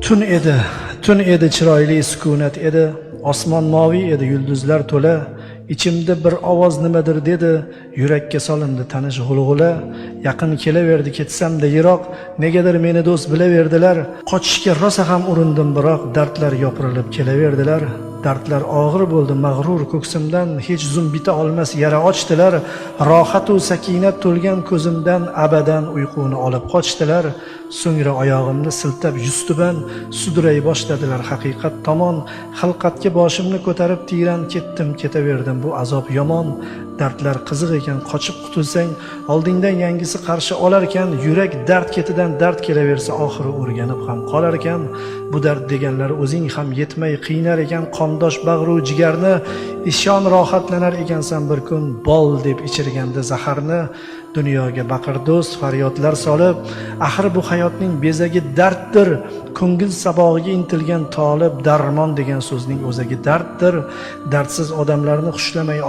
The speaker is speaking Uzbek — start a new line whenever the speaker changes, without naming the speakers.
Tun edi, tun edi, chiroyli sukunat edi. Osmon moviy edi, yulduzlar to'la. Ichimda bir ovoz nimadir dedi, yurakka solindi tanish g'ulg'ula. Yaqin kelaverdi, ketsam-da yiroq, negadir meni do'st bilaverdilar. Qochishga rosa ham urindim, biroq dardlar yopirilib kelaverdilar. Dardlar og'ir bo'ldi mag'rur ko'ksimdan, hech zum bita olmas yara ochdilar. Rohatu sakinat to'lgan ko'zimdan abadan uyquni olib qochdilar. So'ngra oyog'imni siltab yuztuban sudray boshladilar haqiqat tomon. Xilqatga boshimni ko'tarib tiyran ketdim, ketaverdim, bu azob yomon. Dardlar qiziq ekan, qochib qutulsang, oldingdan yangisi qarshi olarkan. Yurak dard ketidan dard kelaversa, oxiri o'rganib ham qolarkan. Bu dard deganlari o'zing ham yetmay qiynar ekan qondosh bag'ru jigarni. Ishon, rohatlanar ekansan bir kun bol deb ichirganda zaharni. Dunyoga baqir do'st faryodlar solib, axir bu hayotning bezagi darddir. Ko'ngil sabog'iga intilgan tolib, darmon degan so'zning o'zagi darddir. Dardsiz odamlarni xushlamay